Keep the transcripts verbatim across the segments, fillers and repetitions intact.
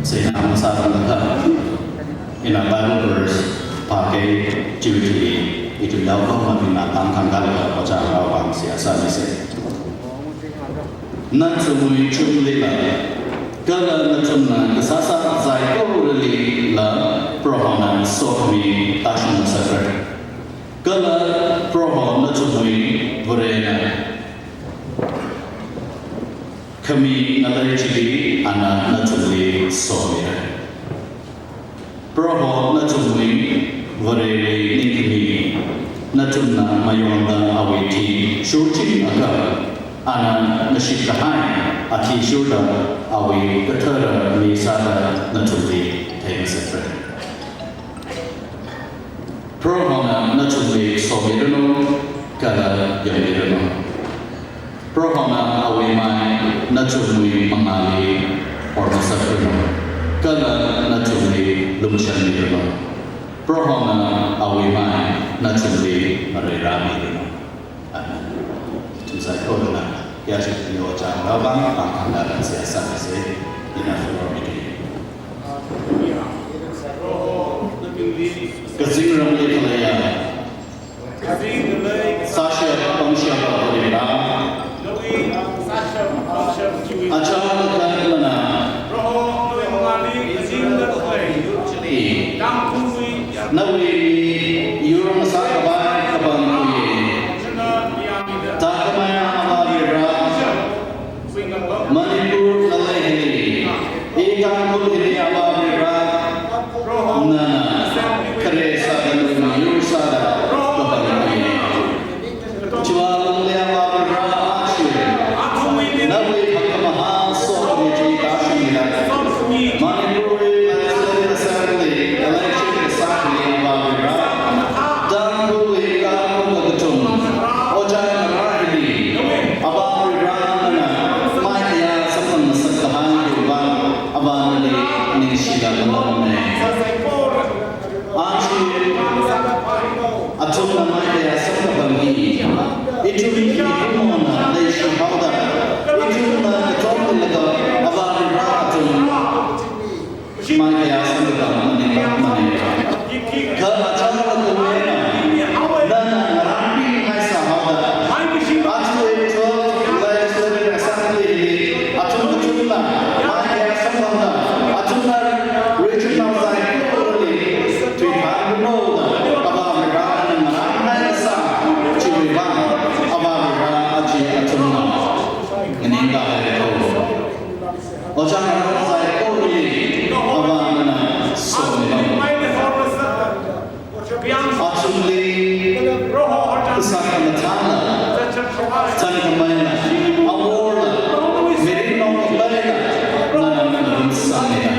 Seihā masāranglakha, ina Bible verse pākei, chiwui thili ithum yaokahomabingna pāng khangalaga ojā ngarāwui vang seihā sāmisa. Nathumwui chumlila, kala nathumna kasāsā saikoralila Prohona sokhami tāshung ngasakra. Kala Proho nathumwui Varena khami ngalei chili ana nathumli somira. Proho nathumwui Varewui ningkhami, nathumna mayonda awui thi shurchingakha, ana ngashit kahai athishurda awui kathara mi sāda nathumli theingasakra. Prohona nathumli somiranu, kala yangmiranu. Prohona awui mai nathumwui mangāli horngasakranu, kala nathumli lumashanmiranu. Prohona awui mai nathumli mareirāmiranu. Amen. Ithum saikorana, ya shi yo chang ra bang, bang hang na ran sia sa se, ina floor meeting. Kazingramli khaleiya sāshap pangshap Varena, achālakha nana nawui yur ngasā khavai kapangkhuiya. Thākhamei Avā Vare, Manipur ngalei hili, i Tangkhul hili Avā Vare, nana khare sāda nawui yur sāda kapangkhuiya. Chiwui alungli Avā Vare, aja nawui hakkhamahā sokhami chi tāshungmida, Manipurwui Legislative Assembly election kasā hili Avā Vare, Tangkhulwui kakuka kathum, ojā ngarā hili, Avā Vare, nana maikhayā samphang ngasak kahai hiwui vang Avā nali ningshilāk haolana. Aja athumna maikhayā samkaphang hi ithum mikumona leishi haoda, ithumna katommilaga Avā Vare, athum maikhayā samkaphang maninglākmana. Kha achālakha eina nana ngarānpinghaisā haoda, aja Legislative Assembly hili athum kathumna maikhayā samphangda, athumna regional saikorali thuithanranu da Avā Vare nana ngarānhaisā chiwui vang Avā Vare, aja athumna nganingkahai haowa. Ojā ngarā saikorali Avā nana somilo. Athumli sākhangathala, thangkhameila, aworla, mirin nong kapaila nana ngarumsangmida.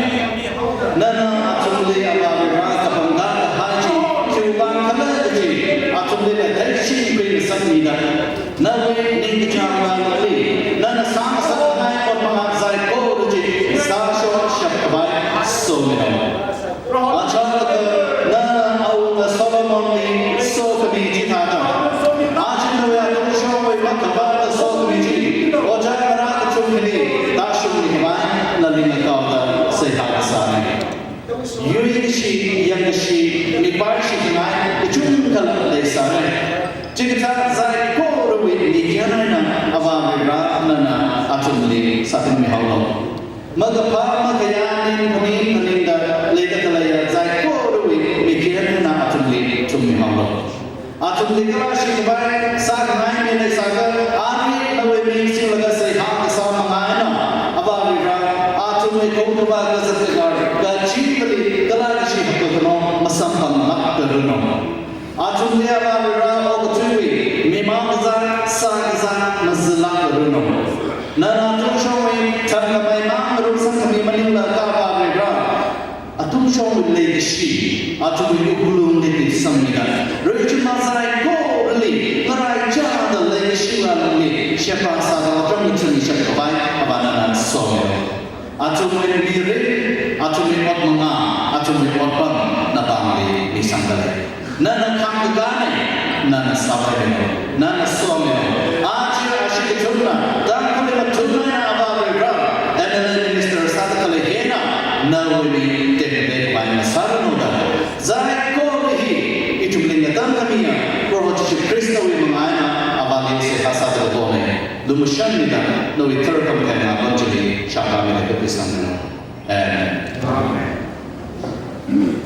Nana athumli Avā Vare kapangkā kahai chi khiwuivang khala kaji athumli na theishingping sangmida, nawui ningkachāng ngalāli nana sāngasak kahai ot mangā saikora chi sāshokshap khavai somilo. Achālakha nana awunga Solomonli sokhami chithāda, aja nawui atungshongwui makhavāta sokhami chi ojā ngarā kathum hili tāshungmi khavai nali ngakaoda seihā kasāna. Yuikashi, yangkashi, mipaishikhangai kachungkhala leisāra. Chikathā saikorawui mikyan eina Avā Vare, nana athumli sāthanmi haolo. Makaphā makhayā ning phaning phaningda leida khaleiya saikorawui mikyan eina athumli thummi haolo. Athumli kalāshi khavai sākhangai mi leisākha, ari nawui ming singlaga seihā kasā mangā eina Avā Vare, athumwui khongkhavā kazat kagar kachivali kalākashi hakkakhanao masamphanglākranu. Athumli Avā Vare, okathuiwui mimang kazā, sā kazā mazālākranu. Nana atungshongwui thangkhamei mang ngarumsangkhami maningla kha Avā Vare, atungshongwui leikashi athumwui wuklungli tuisangmida, regional saikorali ngaraichāda leikashiwui alungli sheba sāda otram mithun mishap khavai Avā nana somilo. Athumwui mirin, athumwui ot mangā, athumwui otpam napāngli misangdalei. Nana khangkakāna, nana sāpaimilo, nana somilo. Aja ashi kathumna, Tangkhulli mathumna eina Avā Vare, M L A minister sāda khalei hina, na Mashanmida, nawui tharkhamathā eina apam chili shākhamida kapisangna. Amen. Amen.